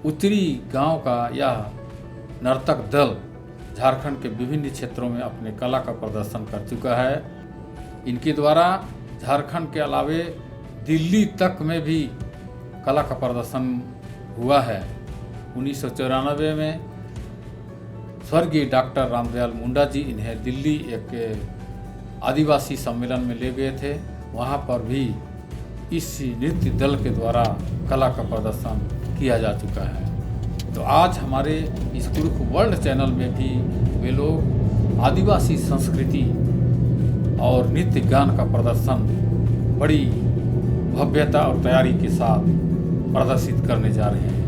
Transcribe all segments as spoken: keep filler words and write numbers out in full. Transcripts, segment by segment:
उचरी गांव का यह नर्तक दल झारखंड के विभिन्न क्षेत्रों में अपने कला का प्रदर्शन कर चुका है। इनके द्वारा झारखंड के अलावे दिल्ली तक में भी कला का प्रदर्शन हुआ है। उन्नीस सौ चौरानबे में स्वर्गीय डॉक्टर रामदयाल मुंडा जी इन्हें दिल्ली एक आदिवासी सम्मेलन में ले गए थे। वहाँ पर भी इस नृत्य दल के द्वारा कला का प्रदर्शन किया जा चुका है। तो आज हमारे इस कुँड़ुख़ World channel में भी वे लोग आदिवासी संस्कृति और नृत्य गान का प्रदर्शन बड़ी भव्यता और तैयारी के साथ प्रदर्शित करने जा रहे हैं।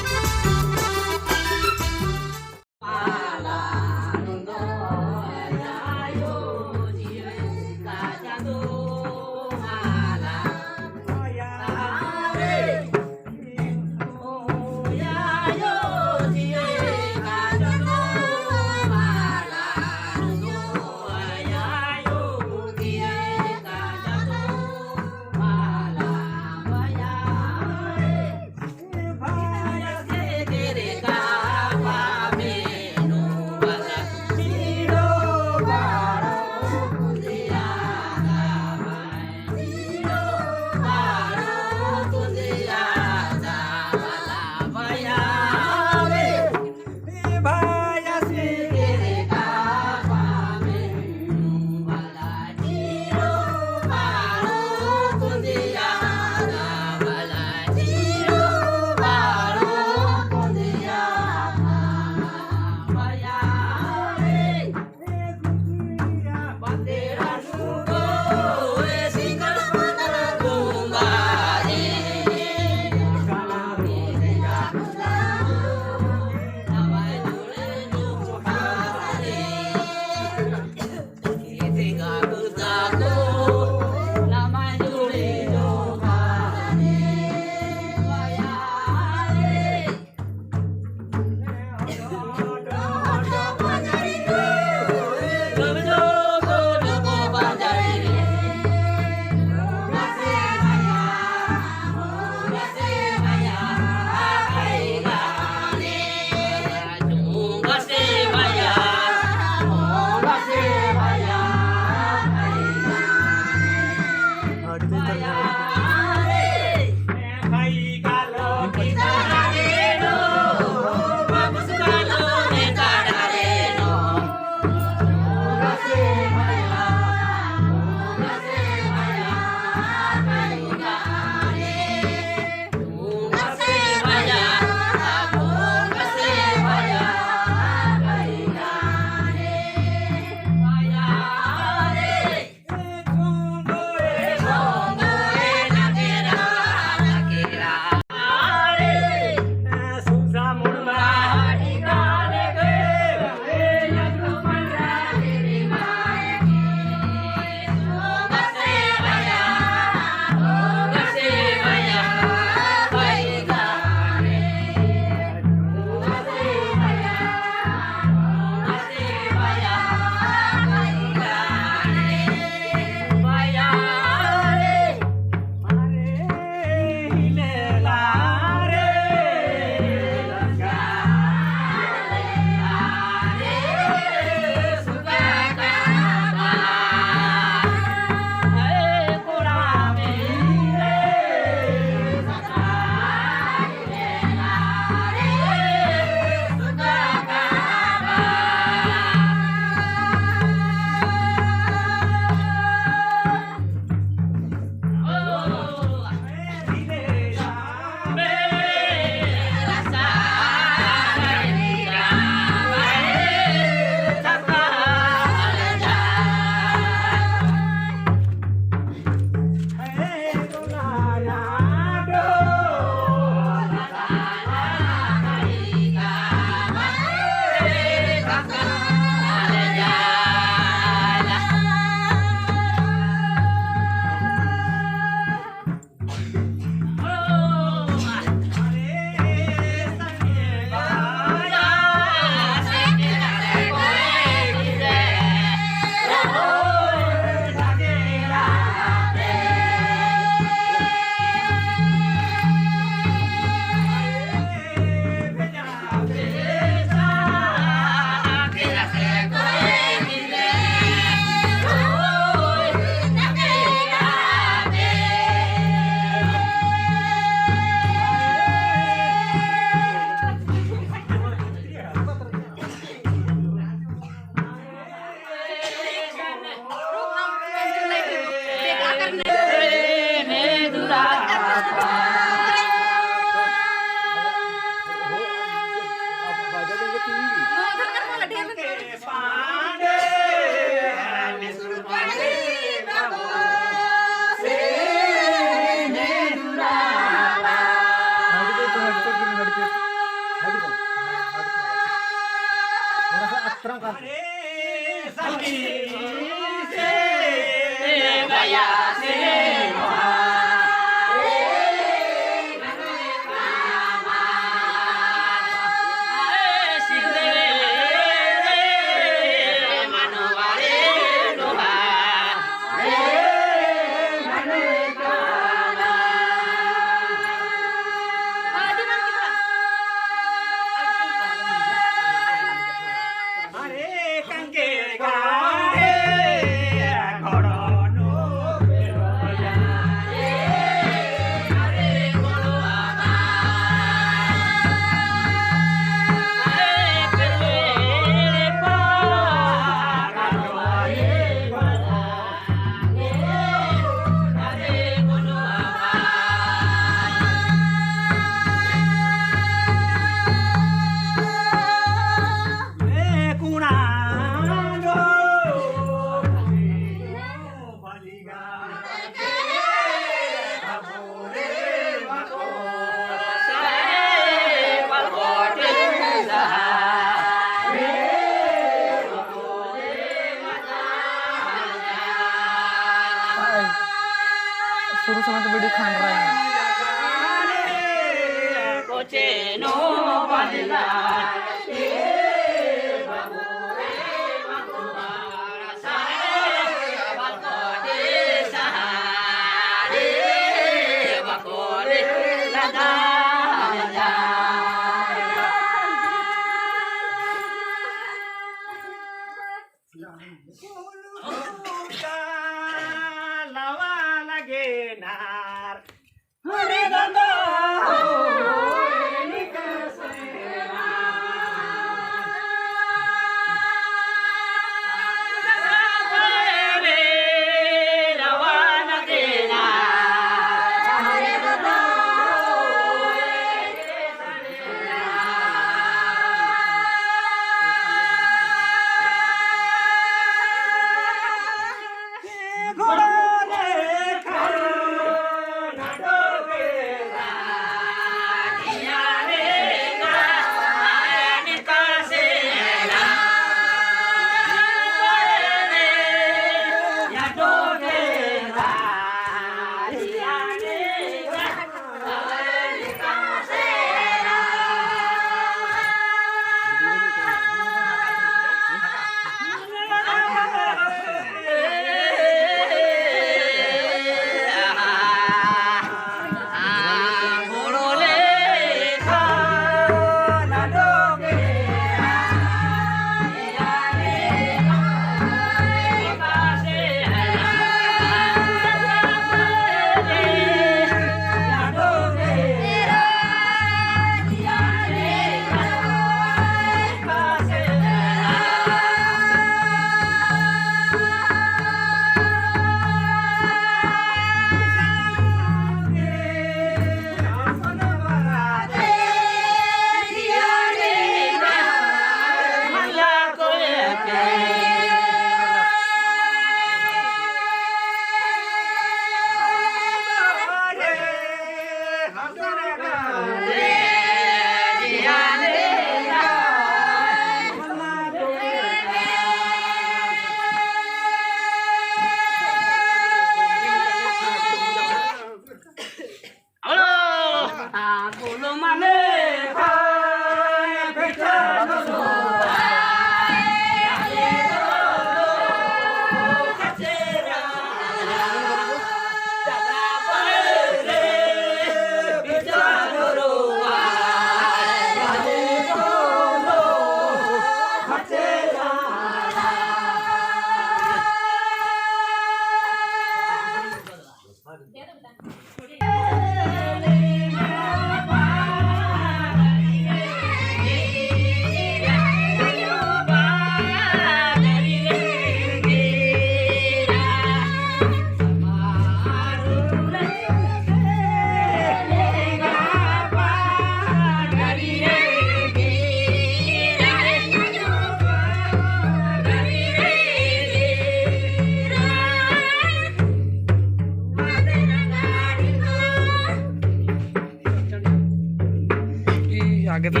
आगे तो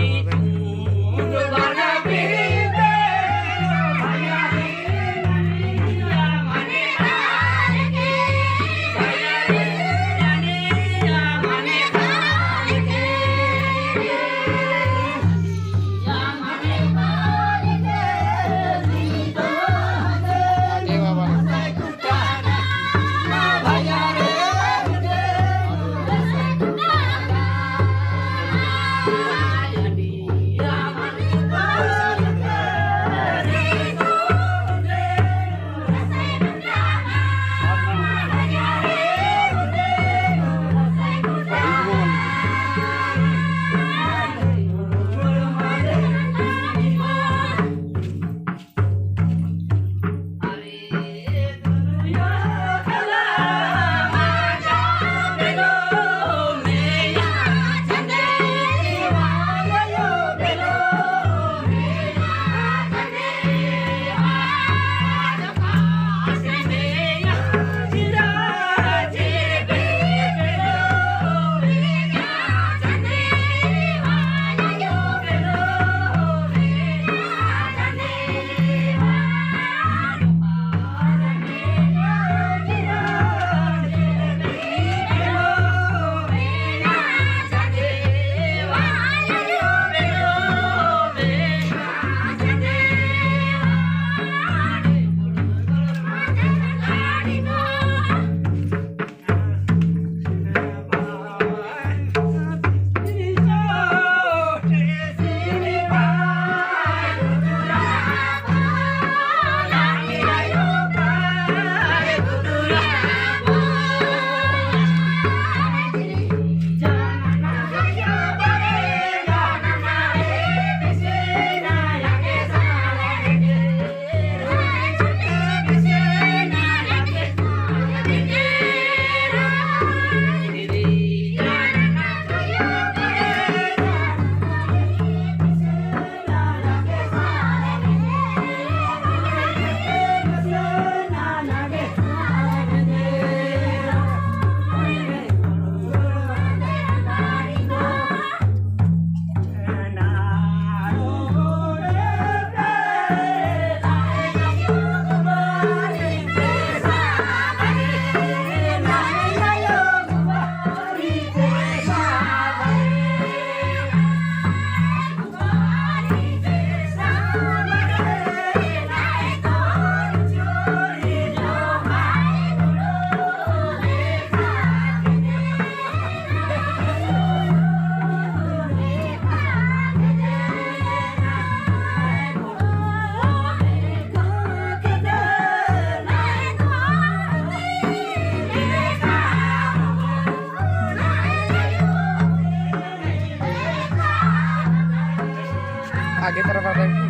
के तरफ आता है?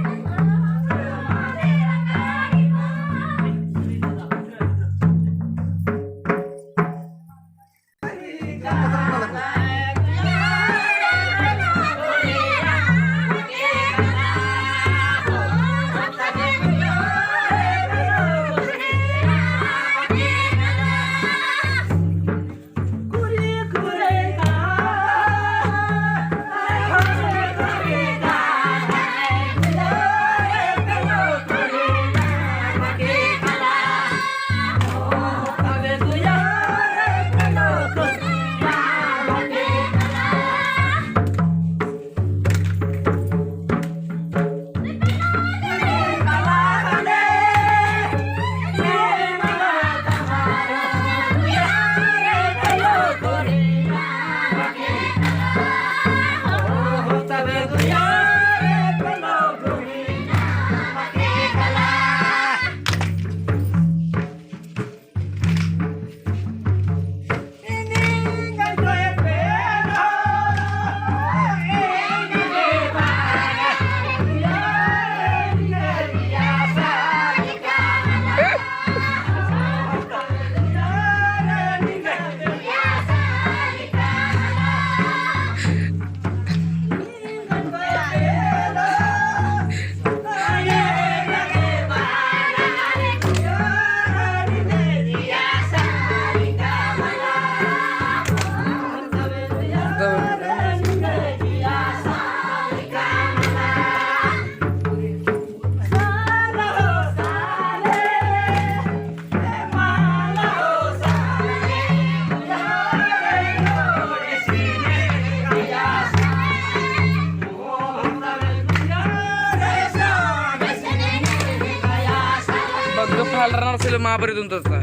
बग्गे फाल रनर से ले माबरी दुन तत्ता।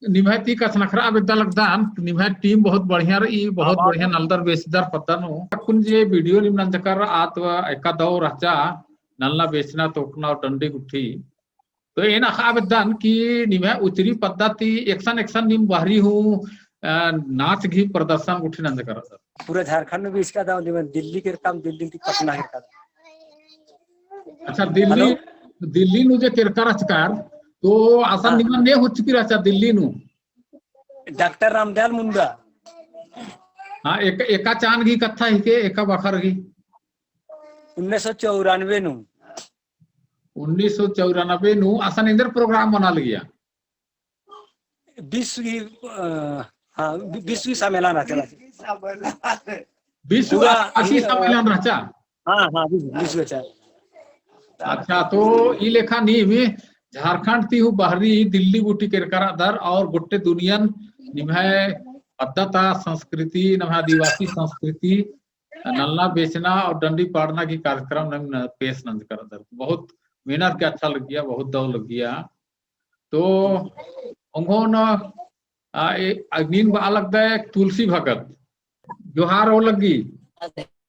निम्है ती कछनखरआ बेद्दा लगदन, निम्है team बहुत बढ़िया रई, बहुत बढ़िया नलदर बेचदर पद्दा नू। अक्कुन जे video नीम नंजकर आद एका दौ रहचा, नलना बेचना, तोकना और डंडी गुट्ठी। तो एन अख़आ बेद्दन कि निम्है उचरी पद्दा ती एकसन एकसन नीम बहरी हूँ, अ, नाच गही प्रदर्शन गुट्ठी नंजकर। पूरा झारखंड नू भी इसका दाव निमन दिल्ली केरकम, दिल्ली ती पटना केरकम। अच्छा, दिल्ली, hello? दिल्ली नू जे केरका रहचकर, तो असन हाँ। निमन ने हुचकी रहचा दिल्ली नू? डॉक्टर रामदयाल मुंडा। हाँ, एक, एका चान गही कत्था हिके, एका बखर गही। उन्नीस सौ चौरानवे नू। उन्नीस सौ चौरानवे नू असन एन्देर program मना लगिया? विश्व की, अ, हाँ, वि-, विश्व की सम्मेलन रहचा। विश्व पूरा आदिवासी हिंद-, सम्मेलन रहचा? हाँ, हाँ, विश्व, विश्व रहचा। अच्छा, तो ई लेखा नीम झारखंड ती हूँ बहरी दिल्ली गुट्ठी केरका रअदर और गोट्टे दुनियन निम्है पद्दा ता संस्कृति, नम्है आदिवासी संस्कृति, नलना बेचना और डंडी पाड़ना की कार्यक्रम नम न-, पेश नंजकर रअदर। बहुत मेनर के अच्छा लगिया, बहुत दौ लगिया। तो ओंगोन, आ, ए, आ, नीन बआ लगदय तुलसी भगत। जोहार हो लग्गी।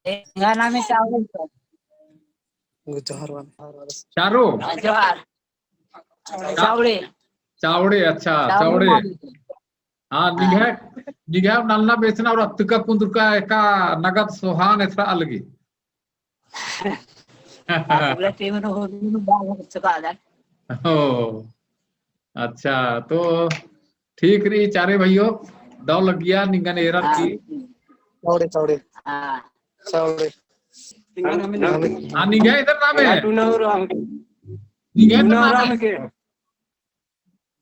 एंग्है नामे चावड़े। जोहार वाला। चारो? जोहार। चा-, चावड़े। चावड़े, अच्छा, चावड़े चावड़े। नाम। हाँ, निंग्है, निंग्है नलना बेचना और अत्तका कुन्दुरका एका नगद सोहान एथरा अलगी। पूरा टीम रो हो, टीम रो बाल हो चुका है। ओ, अच्छा, तो ठीक रई चारे भइयो, दौ लगिया निंगन एरर की। चावड़े, चावड़े। हाँ। चावड़े। हाँ, निंग्है एन्देर नामे? टूना उराँव के। निंग्है एन्देर नामे?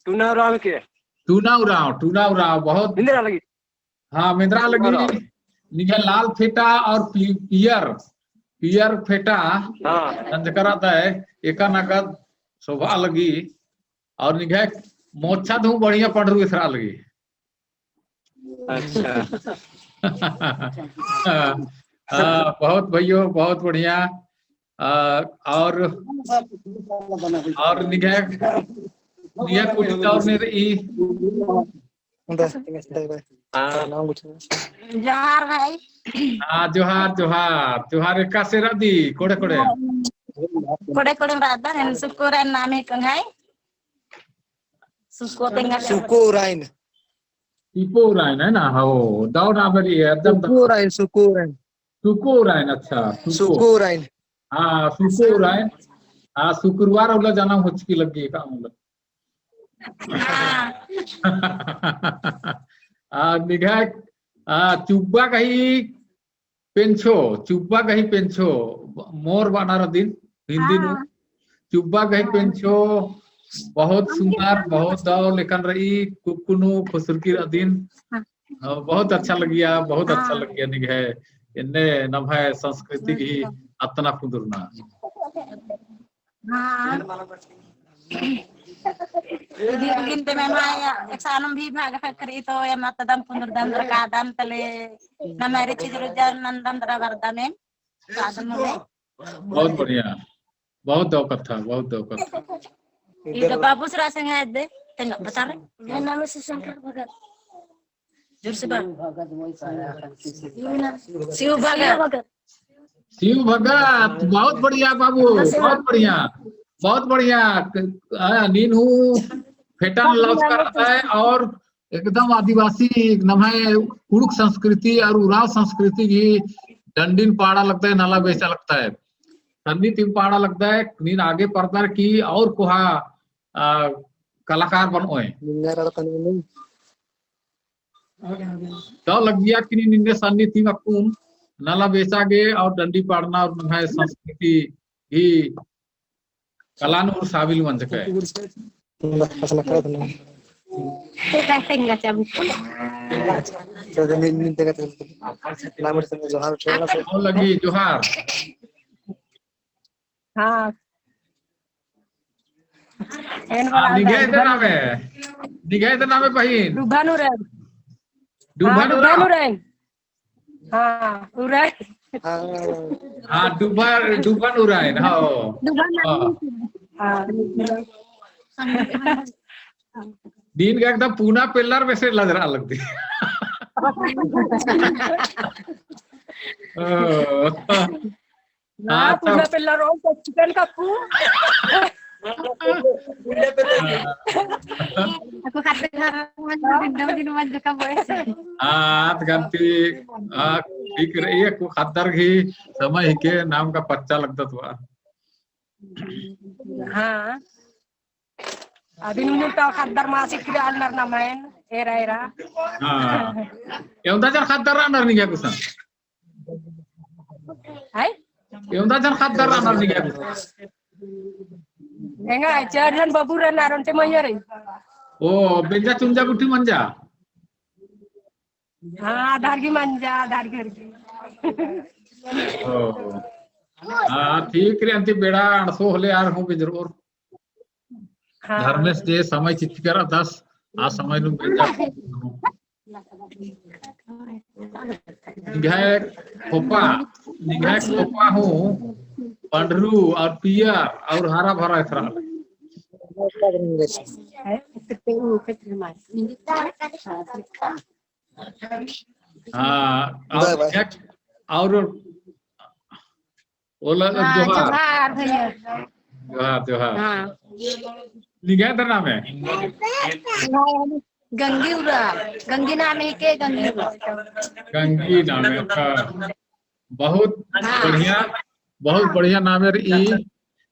टूना उराँव के। टूना उराँव, टूना उराँव, बहुत। मेंदरा लगी। हाँ, मेंदरा लगी। निंग्है लाल फेटा और पी-, पियर, पियर फेटा। हाँ। नंजकर रअदय, एका नगद सोभा लगी। और निंग्है मोछा धू बढ़िया पंडरू एथरा लगी। अच्छा। हाँ, बहुत भइयो, बहुत बढ़िया। आ, और, और निंग्है, निंग्है कुछ और नहीं रई। जोहार भाई। हाँ, जोहार, जोहार, जोहार। एकासे रअदी, कोड़े, कोड़े। कोड़े, कोड़े रअदन, एन सुक्कु उराइन नामे एंग्है। सुक्कु तेंगा। सुक्कु उराइन। टीपू उराइन है ना? हो, दौ ना बरी है, एकदम सुक्कु उराइन, सुक्कु उराइन। सुक्कु उराइन, अच्छा, सुक्कु। सुक्कु उराइन। हाँ, सुक्कु उराइन। हाँ, शुक्रवार उल्ला जनम होचकी लग्गी का मतलब। हाँ। आ, निंग्है, आ, चुब्बा गही पेंछो, चुब्बा गही पेंछो, मोर बअनर अदिन, हिंदी नू। हाँ। चुब्बा गही पेंछो, बहुत सुंदर, बहुत दौ लेकन रई, कुक्कु नू खुसुरकी रअदिन। हाँ। हाँ, बहुत अच्छा लगिया, बहुत अच्छा लगिया निंग्है एन्ने नम्है संस्कृति गही अतना कुन्दुरना। हाँ। इदी उलिन ते मैं माया एकसानम भी भाग हकरी तो एम अत्तदम कुन्दुरदम रकादम तले नम्है रीति रिवाज नंदम दरा बरदम एम। बहुत बढ़िया। बहुत दौ कत्था, बहुत दौ कत्था। इदा बाबू सरा संग है दे, तेंगा बता रहे। मेरा नाम है शिवशंकर भगत। जोर से बात। शिव भगत। शिव भगत, बहुत बढ़िया बाबू, बहुत बढ़िया, बहुत बढ़िया। क-, आ, नीन हूँ फेटा नलौचकर रअदय और एकदम आदिवासी नम्है कुँड़ुख़ संस्कृति और उराँव संस्कृति गही डंडिन पाड़ा लगदय, नला बेचा लगदय। सन्नी तिम पाड़ा लगदय, नीन आगे परदर की और कोहा, आ, कलाकार बनओय। निंगा रड़ा तनी नहीं। दौ लगिया कि नीन इन्ने सन्नी तिम अक्कुन नला बेचा गे और डंडी पाड़ना और नम्है संस्कृति गही कला नू उरसाबिल मंजकय। जोहार। हाँ। हाँ, निंग्है एन्देर नामे, निंग्है एन्देर नामे बहिन? डुभन उराँव। डुभन उराँव। हाँ, उराँव। हाँ, डुबा-, डुबन उराँव, हाँ। डुबन हाँ। हाँ। नीन गा एकदम पूना पेल्लर बेसे लजरा लगदी। ओ। ना, हाँ, पूना तब पेल्लर और तो चिकन का पू। हाँ। अक्कु खाते खाना मन बिंदो दिन मन जका बोए। हाँ, आद गंती, हाँ, ठीक रई, अक्कु खद्दर गही समय हिके नाम का पच्चा लगदत बा। हाँ। अदिन मुन्ता खद्दर मासिक किरा आलर नमैन, एरा, एरा। हाँ। एवंदा जन खद्दर रअनर निंग्है गुसन? हाय? एवंदा जन खद्दर रअनर निंग्है गुसन? एंगा, चार जन बबुर रअनर, ओन्टे मइय्याँ रई। ओ, बेंजा चुंजा गुट्ठी मंजा? हाँ, आधार गही मंजा, आधार घर गही। ओ। हाँ, ठीक रई, अन्ती बेड़ा अंड़सो होले आर हूँ बेंजरओर। हाँ। धर्मेस जे समय चिच्चका रअदस, आ समय नू बेंजा। निंग्है खोपा, निंग्है खोपा हूँ पंडरू और पियर और हरा भरा एथरा। हाँ, और बाय, बाय। एक, और ओला हाँ, जोहार। जोहार भैया। जोहार, जोहार। हाँ। निंग्है एन्दर नामे? गंगी उराँव, गंगी नामे के गंगी उराँव। गंगी नामे, हाँ। बहुत हाँ। बढ़िया, बहुत बढ़िया नामे रई।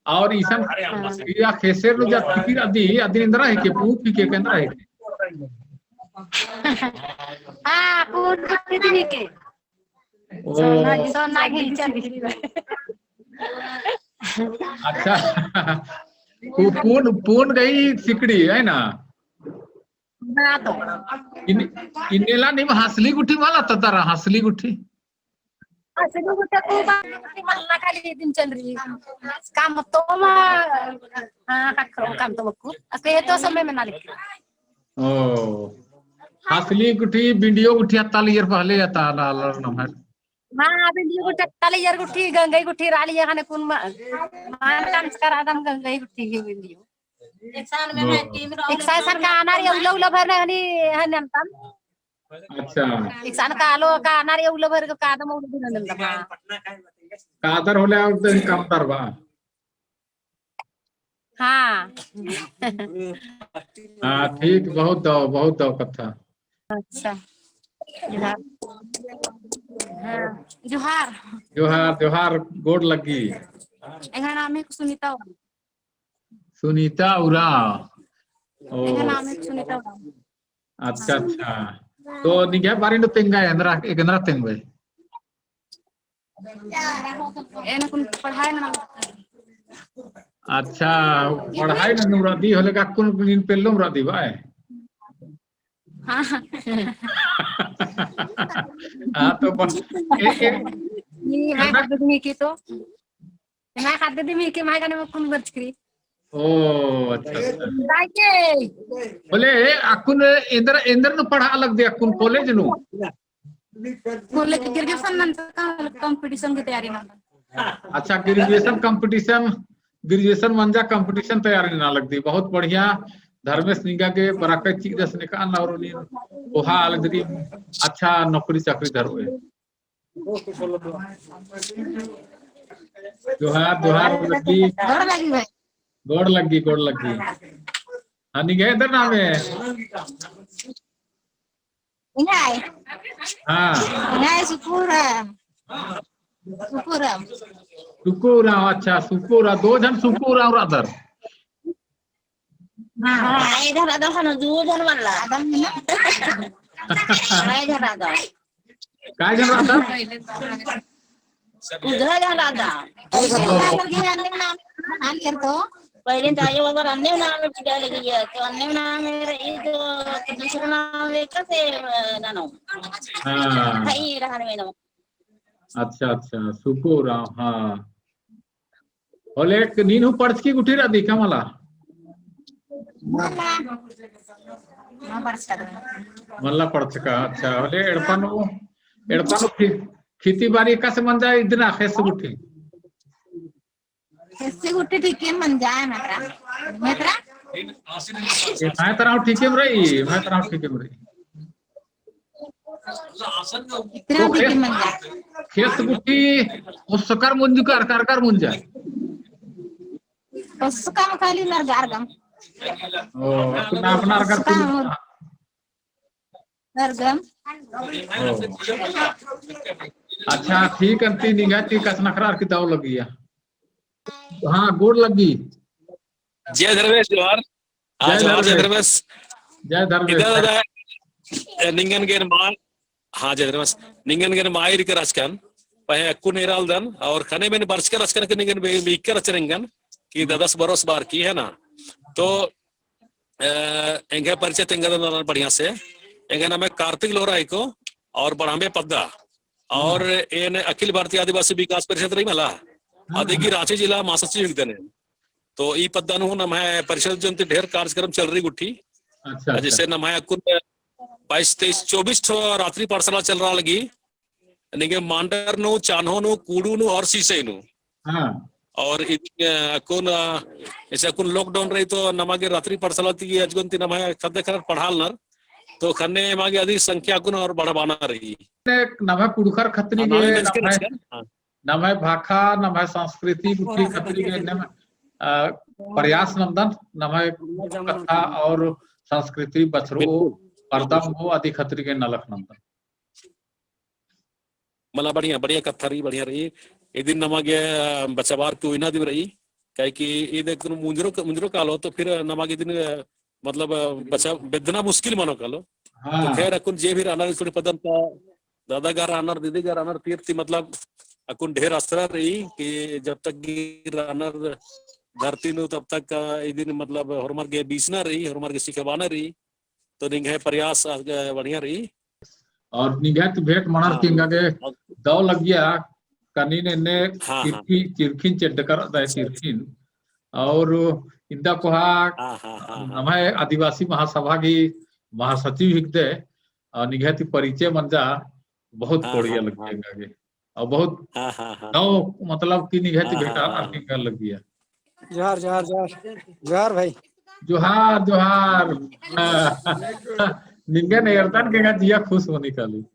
और इसन हाँ। या खेसेर नू जा फिकिर अदी, अदी एन्दरा हिके, पूँप हिके, एन्दरा हिके? हाँ, पूँप हिके। ओ। सोना, सोना ही चंद्री। अच्छा। पू-, पून, पून गही सिकड़ी, है ना? हाँ तो। इन-, इन्नेला नीम हसली गुट्ठी मला ततरा, हसली गुट्ठी? हसली गुट्ठी को बा-, मला खाली दिन चंद्री। काम तो मा-, हाँ, काम तो मक्कु। अके तो समय में ना लिखे। ओ, हसली गुट्ठी, बिंडियो गुट्ठी अत्ता लइयर पहले अत्ता ला-, ला नम्है। हाँ, बिंडियो गुट्ठी अत्ता लइयर गुट्ठी, गंगई गुट्ठी राली यहाँ ने कुन मा-, मान काम से करा दम गंगई गुट्ठी ही बिंडियो। एक साल में ओ। मैं तीन round एक साल सर का आना रे, उला उला भर ने हनी, हनी अंतम। अच्छा। एक साल का आलो का आना रे, उला भर का आदम उला भर ने अंतम, हाँ। कादर होले और तो कम तरबा। हाँ। हाँ, ठीक, बहुत दव, बहुत दव कत्था। अच्छा। जोहार। हाँ, जोहार। जोहार, जोहार, गोड़ लग्गी। एंग्है नामे सुनीता उराँव। सुनीता उराँव। ओ। एंग्है नामे सुनीता उराँव। अच्छा, अच्छा। तो निंग्है बारे नू तेंगा एन्दरा, एन्दरा तेंगबे? एन अक्कुन पढ़ाई नना। अच्छा, पढ़ाई ननू रअदी होले का अक्कुन नीन पेल्लोम रअदी बाय? हाँ। हाँ, तो बस, ए, ए, नी, मैं एन्दरा कर दूँगी कि तो। मैं कर दूँगी कि मैं कहने में अक्कुन बरचकी रई। ओ, अच्छा, अच्छा। दाई के। बोले, ए, अक्कुन एन्दर, एन्दर नू पढ़ा लगदी अक्कुन college नू? College graduation नंजका competition की तैयारी नंजका। अच्छा, graduation competition, graduation मंजा competition तैयारी नना लगदी। बहुत बढ़िया, धर्मेस निंगा गे बरकत चिअदस नेकान और नीन कोहा आलदरी अच्छा नौकरी चाकरी धरओय। जोहार, जोहार लग्गी। गोड़ लग्गी भाई। गोड़ लग्गी, गोड़ लग्गी। हाँ, निंग्है एन्दर नामे? एंग्है। हाँ। एंग्है सुकु उराँव। सुकु उराँव। सुकु उराँव, अच्छा, सुकु उराँव, दो झन सुकु उराँव रअदर। हाँ, एका रअदर ख़ने दू झन मल्ला। आदम है ना? हाँ, एका रअदर। काय झन रअदर? उजला झन रअदर। पहले तो आयो अगर अन्ने नाम चिआ लगी है, तो अन्ने नाम मेरा ये तो दूसरा नाम लेकर से, अ, ना, ना। हाँ। भाई रहन में ना। अच्छा, अच्छा, सुकु उराँव, हाँ। होले नीन हूँ पढ़चकी गुट्ठी रअदी का मला? मल्ला। मल्ला पढ़चका, अच्छा। होले एड़पा नू, एड़पा नू खी-, खेती बारी एकासे मंजा इदिन ख़ेस गुट्ठी? ख़ेस गुट्ठी ठीके मंजा एम एतरा। एम एतरा? ए, मैं तरा ठीके में रई, मैं तरा ठीके में रई। इतना तो भी खेस, के मंजा। खेस गुट्ठी ओसकर मुंजकर, कर कर मुंजा। ओसकर खाली नर गारगम। ओ, अपना, अपना अगर ओसकर मुंज- सरगम। ओ। अच्छा, ठीक है, ती निंग्है ती कछनखरर की दव लगिया। हाँ, गोड़ लगी। जय धर्मेस, जोहार। हाँ, जय जोहार, जय धर्मेस। धर्मेस। जय धर्मेस। इदा दादा, ए, निंगन गे नमा, हाँ, जय धर्मेस। निंगन गे नमा आइर के रहचकन, पहें अक्कुन एरालदन, और खने में बरचकर रहचकन के निंगन बे-, बीकर रहचकन निंगन, कि हम्म। ददस बरस बअर की, है ना? तो अ, एंग्है परिचय तेंगदन बढ़िया से। एंग्है नामे कार्तिक लोहरा हिको और बड़हम्बे पद्दा। और हम्म। एन अखिल भारतीय आदिवासी विकास परिषद रई मला। हाँ, अदिगी हाँ। राँची जिला महासचिव हिकदन। तो ई पद्दा नू हूँ नम्है परिषद जन ती ढेर कार्यक्रम चलरई गुट्ठी। अच्छा, अच्छा। जैसे नम्है अक्कुन बाईस, तेईस, चौबीस ठो रात्रि पाठशाला चलरआ लगी। निंग्है मांडर नू, चान्हो नू, कूड़ू नू और सीसई नू। हाँ। और इद-, अ, अक्कुन, अ, जैसे अक्कुन lockdown रई तो नमा गे रात्रि पाठशाला ती अजगुन ती नम्है ख़द्द ख़र्रर पढ़ालनर। तो ख़ने नमा गे अदी संख्या अक्कुन और बढ़ाबअना रई। ने नम्है कुँड़ुख़र ख़तरी हाँ, गे, नम्है, हाँ। नम्है भाखा, नम्है संस्कृति गुट्ठी ख़तरी गे ने, अ, प्रयास नन्दन, नम्है कत्था और संस्कृति बछरओ, बिल्कुल। परदम हो, अदी ख़तरी गे नलख नन्दन। मला बढ़िया, बढ़िया कत्था रई, बढ़िया रई। इदिन नमा गे, अ, बचाबअर की उइना दिम रई, काहे कि इद अक्कुन मुंजरो क-, मुंजरो कालो तो फिर नमा गे इदिन, अ, मतलब, अ, बचा-, बेद्दना मुश्किल मनो कालो। हाँ। तो खैर, अक्कुन जे भी रअनर, इस पद्दन ता दादा गर रअनर, दीदी गर रअनर, फिर ती मतलब अक्कुन ढेर असरा रई कि जब तक गी रअनर धरती नू तब तक, अ, इदिन मतलब होरमर गे बीसना रई, होरमर गे सिखाबअना रई। तो निंग्है प्रयास, अ, बढ़िया रई। और निंग्है ती भेंट मनर हाँ। की एंगा गे दव लगिया, कनिन एन्ने हाँ, हाँ। चिरखी-, चिरखिन चेड्डकर दय चिरखिन। और इन्दा कोहा हाँ, हाँ, हाँ, हाँ। नम्है आदिवासी महासभा की महासचिव हिकदय, और निंग्है ती परिचय मंजा बहुत हाँ, बढ़िया हाँ, लगिया हाँ। एंगा गे। और बहुत हाँ, हाँ, हाँ। दव मतलब कि निंग्है ती हाँ, हाँ, भेंटारअर हाँ। की एंगा लगिया। जोहार, जोहार, जोहार। जोहार भाई। जोहार, जोहार। निंगन एरदन के एंगा जिया खुश मनी काली।